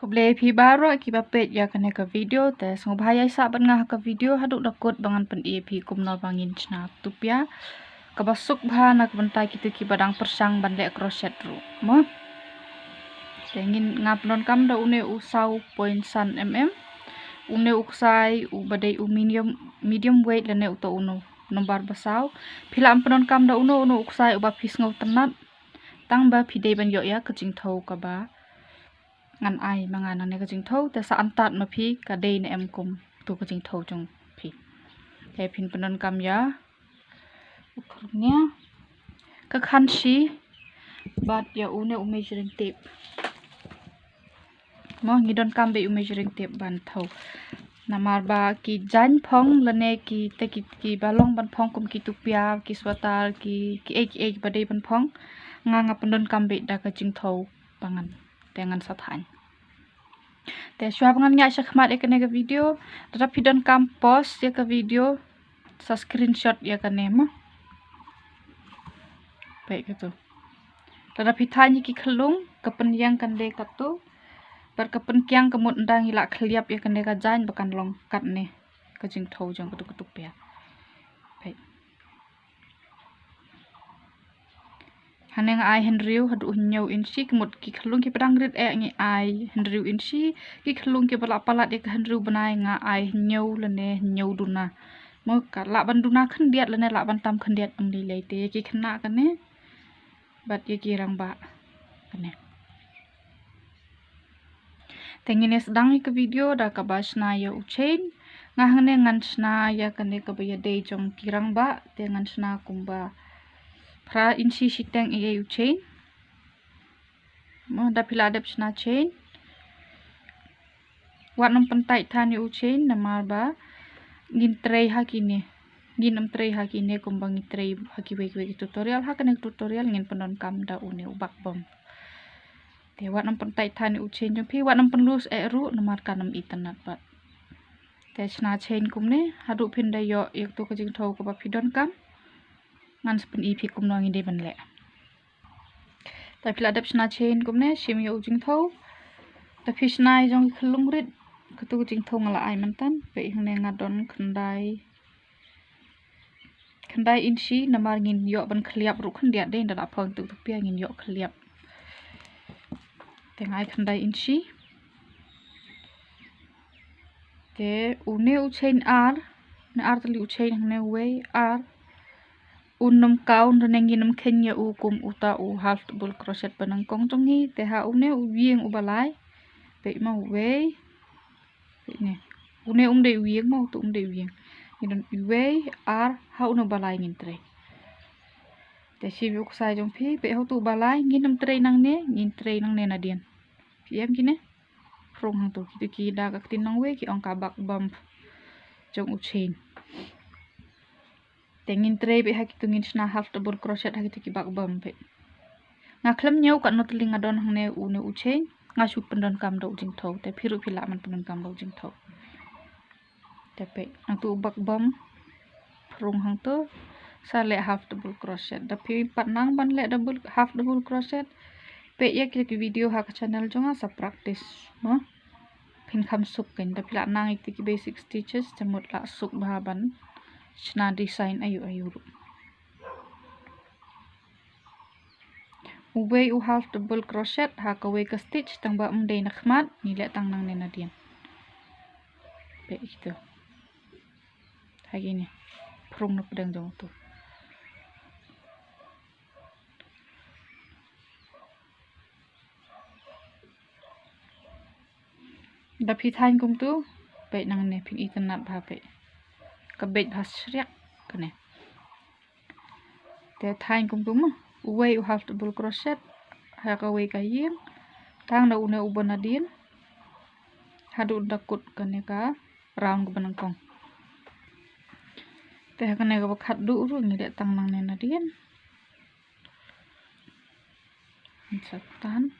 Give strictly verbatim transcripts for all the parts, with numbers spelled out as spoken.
Khublei phi baroh kiba peit ïa kane ka video. Te sngewbha ïai sah bad nga ha ka video haduh da kut ba ngan pyni ïa phi kumno ba ngin shna tupia kaba suk bha na ka bynta kito kiba dang pyrshang ban leh crochet ruh mo. Te ngin, nga pyndonkam da une u saw point san mm. Une u ksai uba dei u medium, medium weight lane uto uno nombar ba saw. Phi lah ban pyndonkam da uno uno u ksai uba phi sngewtynnat, tang ba phi dei ban ïoh ïa ka jingthew kaba ngan ai ma nga nangne ka jingthew. Te sa antad ma phi ka dei ne em kum tu ka jingthew jong phi. Te phin pyndonkam ïa u khyrnia, ka khanshi bad ïa une u measuring tape. Mo, ngi donkam beit u measuring tape ban thew. Namar ba ki jaiñ phong lane ki te ki, kiba long ban phong kum ki tupia, ki sweater, ki, kiei kiei ba dei ban phong, nga nga pyndonkam beit da ka jingthew ba ngan, te ngan sa thaiñ. Te shuwa ba ngan ïaid shakhmat ïa kane ka video, lada phi donkam pause ïa ka video, sa screenshot ïa kane mo. Peit kato. Lada phi thaiñ ïa ki khyllung, ka pynïeng kan dei kato. Bad ka pynkiang ka mut ynda ngi la khylliap ïa kane ka jaiñ ba kan long katne ka jingthew jong katu ka tupia. Peit. Hangne nga ai hynriew haduh hynñiew inshi, ka mut ki khyllung kiba dang rit eh ngi ai hynriew inshi, ki khyllung kiba la palat ïa ka hynriew bnai nga ai hynñiew lane hynñiew duna. Mo, ka lah ban duna khyndiat lane lah ban tam khyndiat, ym lei lei. Te ïa ki khynnah kane bad ïa ki rangbah kane. Te ngin ïa sdang ïa ka video da kaba shna ïa u chain. Nga hangne ngan shna ïa kane kaba ïadei jong ki rangbah, te ngan shna kumba phra inshi shiteng ïa u chain. Mo, da phi la dep shna chain, wat nym pyntait than ïa u chain namar ba ngin trei ha kine. Ngin nym trei ha kine kumba ngi trei ha kiwei kiwei ki tutorial. Ha kane ka tutorial ngin pyndonkam da une u bakbom. Te wat nym pyntait than ïa u chain jong phi, wat nym pynloose eh ruh namar kan nym itynnad pat. Te shna chain kumne haduh phin da ïoh ïa katu ka jingthew kaba phi donkam. Ngan sa pyni phi kumno ngi dei ban leh. Te phi la dep shna chain kumne, shim ïa u jingthew. Te phi shna ïa jong ki khyllung rit, katu ka jingthew nga la ai myntan. Peit hangne nga don khyndai, khyndai inshi, namar ngin ïoh ban khylliap ruh khyndiat de, ynda la phong tu tupia ngin ïoh khylliap. Te nga ai khyndai inshi. Te une u chain ar, ne ar tylli u chain hangne, uwei, ar. Un nym kaw, ynda ne ngin nym kheiñ ïa u kum uta u half double crochet ba nyngkong jong ngi. Te ha une u ïing uba lai, peit mo, uwei, peit ne. Une um dei u ïing mo, uto um dei u ïing. Ngin don uwei, ar, ha une uba lai ngin trei. Te shim ïa u ksai jong phi, peit ha uto uba lai, ngin nym trei nangne, ngin trei nangne nadien. Phi ïohi kine? Phrung hangto, kito ki da ka ktien nongwei ki ong ka bakbom jong u chain. Te ngin trei beit ha kito, ngin shna half double crochet ha kito ki bakbom beit. Nga khlem ñiew katno tylli nga don hangne une u chain, nga shu pyndonkam da u jingthew, te phi ruh phi lah ban pyndonkam da u jingthew. Te peit, nangtu u bakbom phrung hangto, sa leh half double crochet. Da phi pat nang ban leh double, half double crochet, peit ïa ki, ki video ha ka channel jong nga, sa practice mo. Phin kham suk kein, da phi lah nang ïa ki basic stitches, te mut lah suk bha ban shna design aïu aïu ruh. Uwei u half double crochet ha kawei ka stitch, tang ba um dei na khmat, ngi leh tang nangne nadien. Peit ito. Ha kine. Phrung na pdeng jong uto. Da phi thaiñ kumtu, peit nangne phin itynnad bha, peit. Ka beit bha shriak kane. Te thaiñ kumtu mo, uwei u half double crochet ha kawei ka ïing, tang da une uba nadien, haduh da kut kane ka round kaba nyngkong. Te ha kane kaba khatduh ruh ngi leh tang nangne nadien. Sa tan.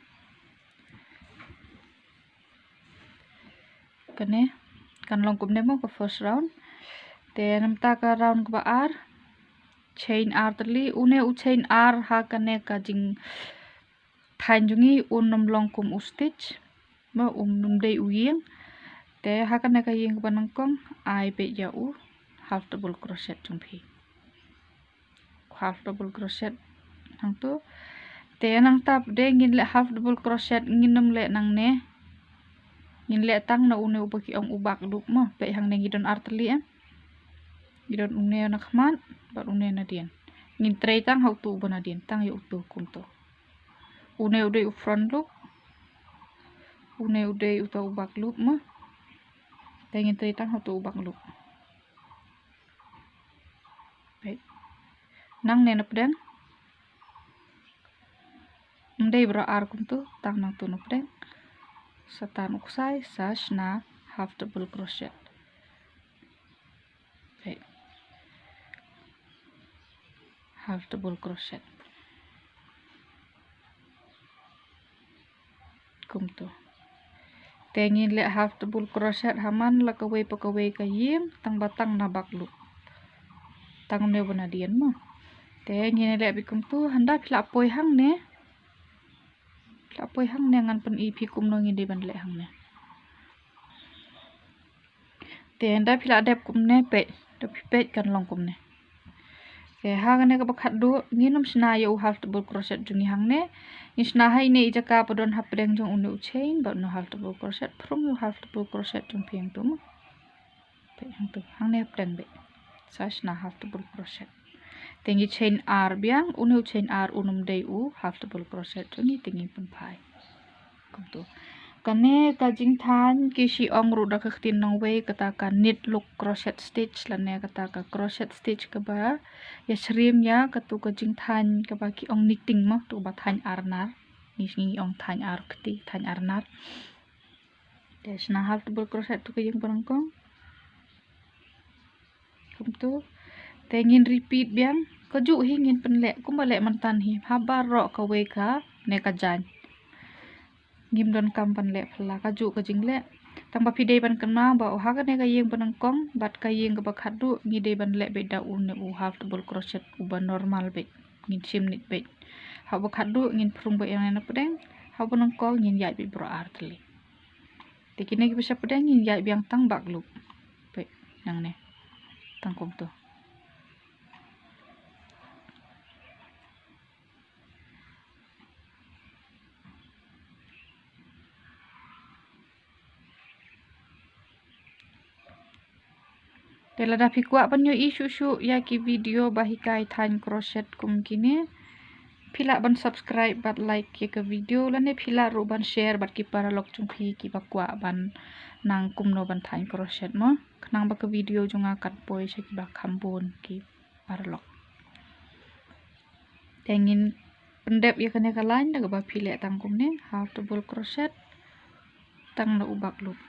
Kane kan long kumne mo ka first round. Te namta ka round kaba ar, chain ar tylli, une u chain ar ha kane ka jingthaiñ jong ngi un nym long kum u stitch. ma, um, um dei u ïing. Te ha kane ka ïing kaba nyngkong ai beit ïa u half double crochet jong phi. Half double crochet hangto. Te nangta pat de ngin leh half double crochet, ngin ym leh nangne. Ngin leh tang na une uba ki ong u back loop mo. Peit hangne ngi don ar tylli, em. Ngi don une na khmat bad une nadien. Ngin trei tang ha uto uba nadien, tang ïa uto kumto. Une u dei u front loop. Une u dei uto u back loop mo. Te ngin trei tang ha uto u back loop. Peit. Nangne na pdeng. Ym dei baroh ar kumto, tang nangto na pdeng. Sa tan u ksai, sa shna half double crochet. Peit. Half double crochet. Kumto. Te ngin leh half double crochet ha man la kawei pa kawei ka ïing, tang ba tang na back loop. Tang ne ba nadien mo. Te ngin leh beit kumto, hynda phi la poi hangne. Phi la poi hangne ngan pyni phi kumno ngin dei ban leh hangne. Te hynda phi la dep kumne, peit, da phi peit kan long kumne. Te ha kane kaba khatduh ngin ym shna ïa u half double crochet jong ngi hangne. Ngin shna ha ine i jaka ba don hapdeng jong une u chain bad une u half double crochet, phrung ïa u half double crochet jong phi hangto mo. Peit hangto, hangne hapdeng beit. Sa shna half double crochet. Te ngi chain ar biang, une u chain ar un ym dei u half double crochet jong ngi, te ngi pynphai. Kumto. Kane ka jingthaiñ ki shu ong ruh da ka ktien nongwei kata ka knit loop crochet stitch lane kata ka crochet stitch kaba ïasyriem ïa kato ka jingthaiñ kaba ki ong knitting mo, to kaba thaiñ ar nar. Ngi, ngi ong thaiñ ar kti, thaiñ ar nar. Te shna half double crochet to ka ïing ba nyngkong. Kumto. Te ngin repeat biang. Kajuh hi ngin pynleh kumba leh mynta hi ha baroh kawei kane ka jaiñ. Ngim donkam ban leh phylla, kajuh ka jingleh. Tang ba phi dei ban kynmaw ba ha kane ka ïing ba nyngkong bad ka ïing kaba khatduh ngi dei ban leh beit da une u half double crochet uba normal beit. Ngin shim knit beit. Ha uba khatduh ngin phrung beit ïa une na pdeng. Ha uba nyngkong ngin ïaid beit baroh ar tylli. Te kine kiba sha pdeng ngin ïaid biang tang back loop. Peit nangne. Tang kumto. Te lada phi kwah ban ïohi shuh shuh ïa ki video ba hikai thaiñ crochet kum kine, phi lah ban subscribe bad like ïa ka video lane phi lah ruh ban share bad ki paralok jong phi kiba kwah ban nang kumno ban thaiñ crochet mo. Khnang ba ka video jong nga kan poi sha kiba kham bun ki paralok. Te ngin pyndep ïa kane ka line da kaba phi leh tang kumne, half double crochet tang na u back loop.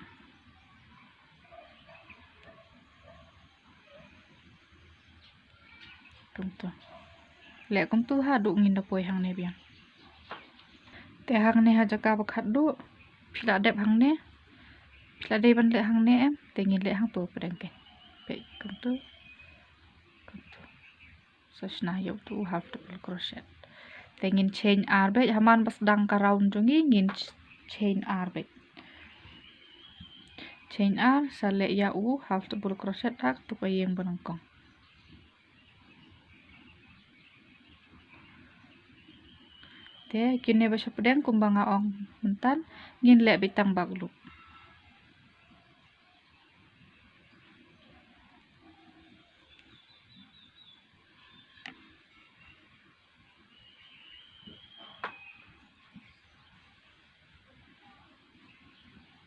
Kumto. Leh kumto haduh ngin da poi hangne biang. Te hangne ha jaka ba khatduh phi la dep hangne. Phi la dei ban leh hangne em, te ngin leh hangto pdeng kein. Peit kumto. Kumto. Sa shna ïa uto u half double crochet. Te ngin chain ar beit, ha man ba sdang ka round jong ngi ngin ch-, chain ar beit. Chain ar, sa leh ïa u half double crochet ha kato ka ïing ba nyngkong. Te kine ba sha pdeng kumba nga ong mynta ngin leh beit tang back loop.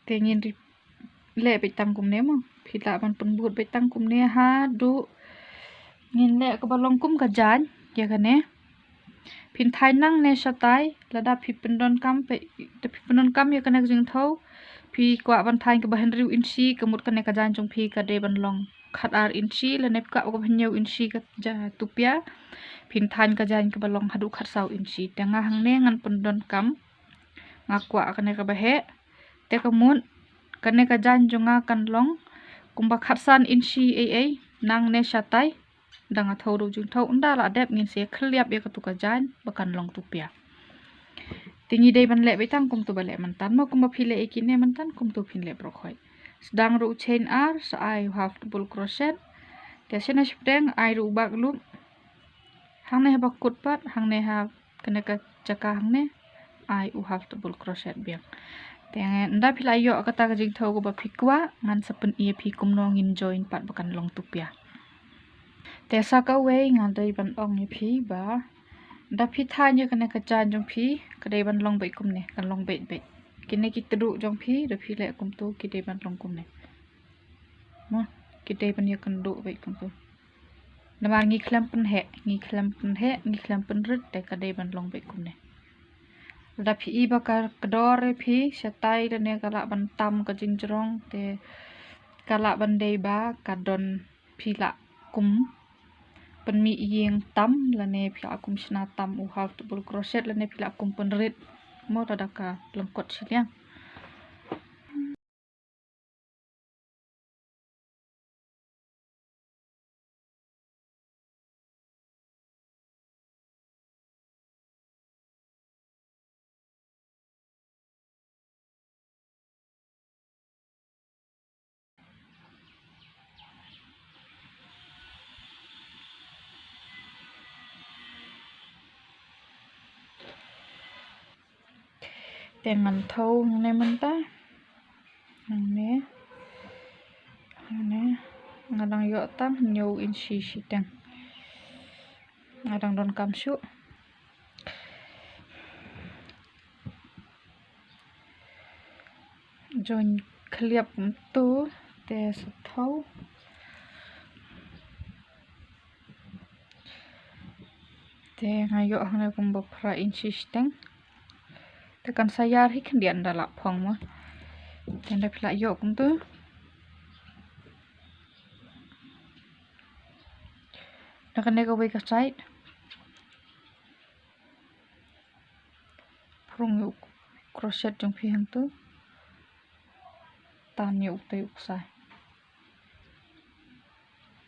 Te ngin ri-, leh beit tang kumne mo. Phi lah ban pynbud beit tang kumne haduh ngin leh kaba long kum ka jaiñ ïa kane. Phin thaiñ nangne shatai, lada phi pyndonkam, phi pyndonkam ïa kane ka jingthew, phi kwah ban thaiñ kaba hynriew inshi, ka mut kane ka jaiñ jong phi ka dei ban long khatar inshi, lane phi kwah kaba hynñiew inshi ka ja tupia. Phin thaiñ ka jaiñ kaba long haduh khatsaw inshi. Te nga hangne ngan pyndonkam, nga kwah kane kaba heh. Te ka mut kane ka jaiñ jong nga kan long kumba khatsan inshi ei ei, nangne shatai. Da nga thew da u jingthew, ynda la dep ngin sa khylliap ïa katu ka jaiñ ba kan long tupia. Te ngi dei ban leh beit tang kumtu ba leh mynta mo, kumba phi leh ïa kine mynta kumtu phin leh baroh khoit. Sdang ruh u chain ar, sa ai u half double crochet. Te shane shapdeng ai ruh u back loop. Hangne ha ba kut pat, hangne ha kane ka jaka hangne, ai u half double crochet biang. Te ynda phi la ïoh kata ka jingthew kaba phi kwah, ngan sa pyni ïa phi kumno ngin join pat ba kan long tupia. Te sa kawei nga dei ban ong ïa phi ba, ynda phi thaiñ ïa kane ka jaiñ jong phi, ka dei ban long beit kumne, kan long beit beit. Kine ki tduh jong phi, da phi leh kumtu, ki dei ban long kumne. Mo, ki dei ban ïa kynduh beit kumtu. Namar ngi khlem pynheh, ngi khlem pynheh, ngi khlem pynrit, te ka dei ban long beit kumne. Lada phi i ba ka kdor ïa phi, shatai lane ka lah ban tam ka jingjrong, te ka lah ban dei ba ka don phi lah kum pynmih ïing tam, lane phi lah kum shna tam u half double crochet, lane phi lah kum pynrit mo lada ka lyngkot shiliang. Te ngan thew hangne mynta. Hangne. Hangne. Nga dang ïoh tang hynñiew inshi shiteng. Nga dang donkam shuh. Join khliap kumtu te sa thew. Te nga ïoh hangne kumba phra inshi shiteng. Te kan sa ïar hi khyndiat ynda lah phong mo. Te ynda phi lah ïoh kumtu. Na kane kawei ka side. Phrung ïa u crochet jong phi hangtu. Tan ïa utei u ksai.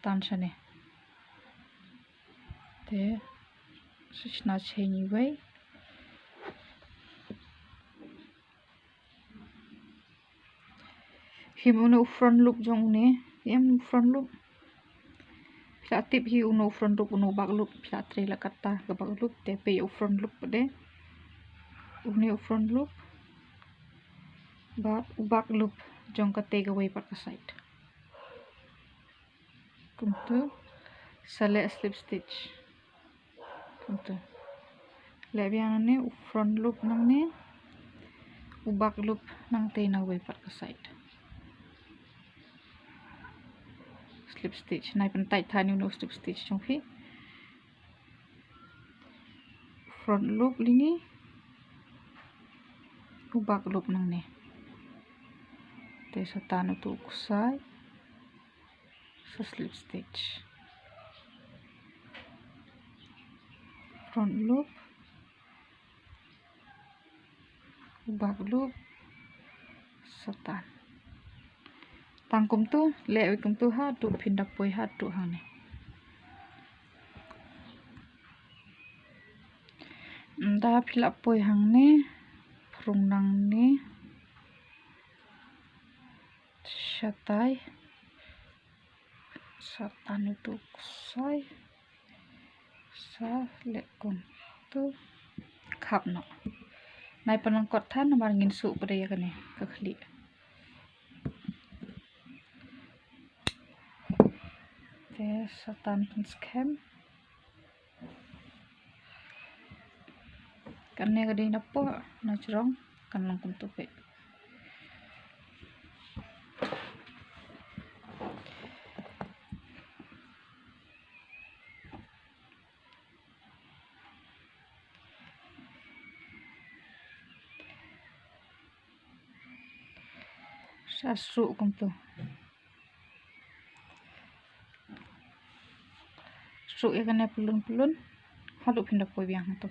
Tan shane. Te sa shna chain iwei. Hi mo une u front loop jong une. Hi em u front loop. Phi lah tip hi une u front loop, une u back loop. Phi lah trei la katta ka back loop te peit u front loop pat de. Une u front loop. Bad u back loop jong kata kawei pat ka side. Kumtu. Sa leh slip stitch. Kumtu. Leh biang nangne u front loop nangne. U back loop nangtei na kawei pat ka side. Slip stitch. Nai pyntait than ïa une u slip stitch jong phi. Front loop lyngngi. U back loop nangne. Te sa tan utu u ksai. Sa slip stitch. Front loop. Back loop. Sa tan. Tang kumtu, leh wei kumtu haduh phin da poi haduh hangne. Ynda phi lah poi hangne, phrung nangne. Shatai. Sa tan utu u ksai. Sa leh kumtu. Khap noh. Nai pynlyngkot than namar ngin suh pat ïa kane ka khlieh. Te sa tan pynskhem. Kane ka dei na poh, na jrong kan long kumtu peit. Sa suh kumtu. Suh ïa kane pylun pylun. Haduh phin da poi biang hangtu.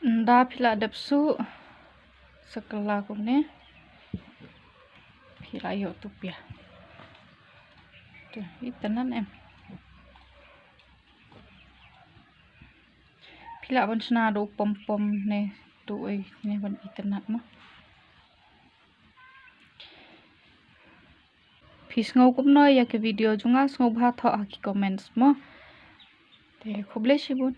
Nda phi la dep suh sa kylla kumne, phi la ïoh tup ïa. Te itynnad em. Phi lah ban shna da u pom pom ne da u ei ne ban itynnad mo. Phi sngew kumno ïa ka video jong nga, sngewbha thoh ha ki comments mo. Te khublei shibun.